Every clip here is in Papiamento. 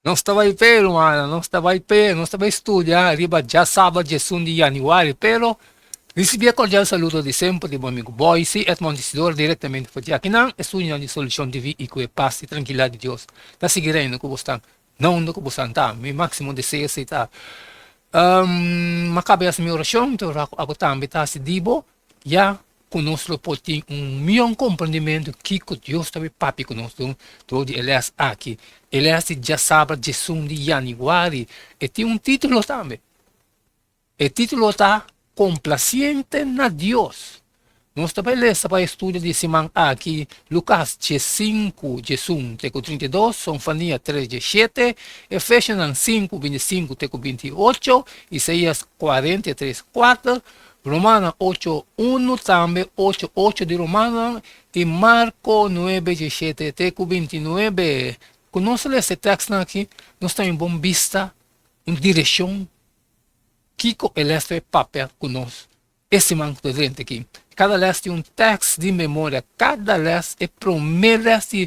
Nos ta bai p'e, rumannan, nos ta bai p'e, nos ta bai studia riba djasabra diesun di yanüari, pero risibí e kordial saludo di semper di bo amigu Boyce Edmond Isidoro direktamente for di akinan, e studionan di Solushon TV i ku e pas i trankilidat di Dios ta sigui reina ku bosnan na unda ku bosnan ta. Mi máksimo deseo si ta m'a kaba di hasi mi orashon, mi ta ora ku abo tambe ta hasi di bo, Ya ku nos lo por tin un mion komprendimentu kiko Dios ta bai papia ku nos dor di e lès aki. E lès di djasabra diesun di yanüari. E tin un título tambe. E título ta Komplasiente na Dios. Nos ta bai lesa pa e studio di e siman aki Lukas diesinku diesun te ku 32, Sonfania tres diesshete, Efesionan sinku 25 te ku 28, Isaías 43 kuater, Romanonan ocho unu, tambe ocho ocho di Romanonan i Marko nuebe diesshete te ku bintinuebe. Ku nos lesa e tèkstnan akí, nos ta un bon bista, un direkshon kiko e lès ta papia ku nos e siman ku ta drenta akí. Kada lès tin un tèks di memoria. Kada lès, e promé lès di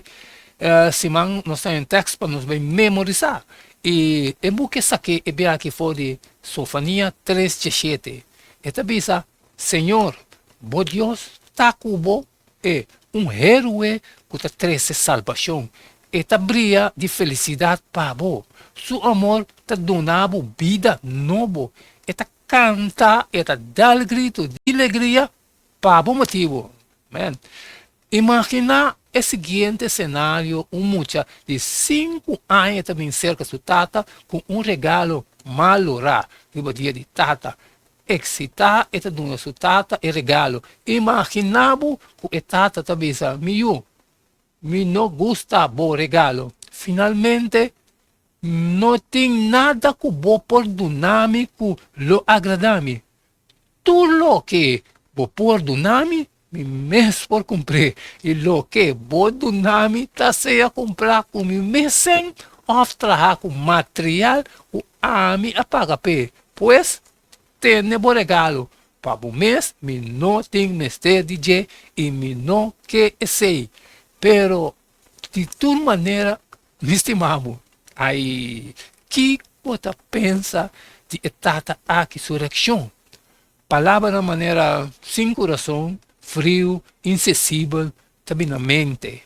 siman nos ta un tèks pa nos bai memorisá. I e buki esaki e bia aki for di Sofania tres diesshete. E ta bisa, Señor, bo Dios ta ku bo, e un héroe ku ta trese salbashon. E ta bria di felisidat pa bo. Su amor ta duna bo bida nobo. E ta kanta, e ta dal gritu di legria pa bo motibu. Amen. Imaginá e siguiente senario, un mucha di sinku aña ta bin serka su tata ku un regalo mal lorá riba dia di tata. Eksitá e ta duna su tata e regalo. Imaginá bo ku e tata ta bisa, Mi yu, mi no gusta bo regalo. Finalmente, no tin nada ku bo por duna mi ku lo agradá mi. Tur loke bo por duna mi, mi mes por kumpr'é, i loke bo duna mi ta sea kumprá ku mi mes sen òf traha ku material ku ami a paga p'e. Pues, tene bo regalo pa bo mes, mi no tin mester di dje i mi no ke esei. Pero di tur manera mi stima bo. Ai, kiko ta pensa di e tata aki su reakshon? Palabranan manera sin kurason, friu, insensibel ta bini na mente.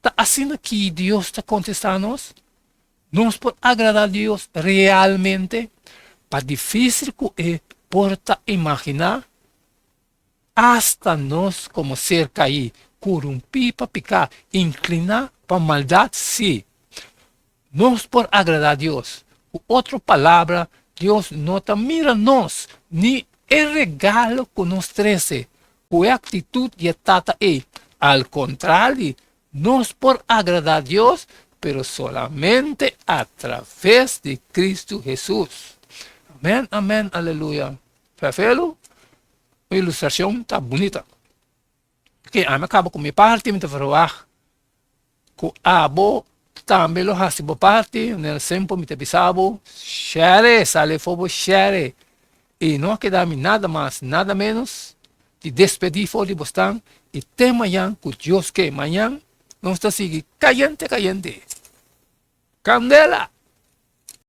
Ta asina ki Dios ta kontestá nos? Nos por agradá Dios realmente? Pa difísil ku e por ta imaginá, asta nos komo ser kaí, korumpí pa piká, inkliná pa maldat, sí, Nos por agradá Dios. Ku otro palabra, Dios no ta mira nos ni e regalo ku nos trese ku e aktitut di e tata ei. Al kontrali, nos por agradá Dios, pero solamente atraves di Kristu Hesus. Amèn, amèn, aleluya. Fèfelu, un ilustrashon ta bunita. Oke, ami a kaba ku mi parti, mi ta verwagt ku abo tambe lo hasi bo parti, manera semper mi ta bisa bo, share, sali afó bo share. I no a keda mi nada mas, nada ménos di despedí for di bo stan i te mañan ku Dios ke. Mañan nos ta sigui kayente kayente. Kandela!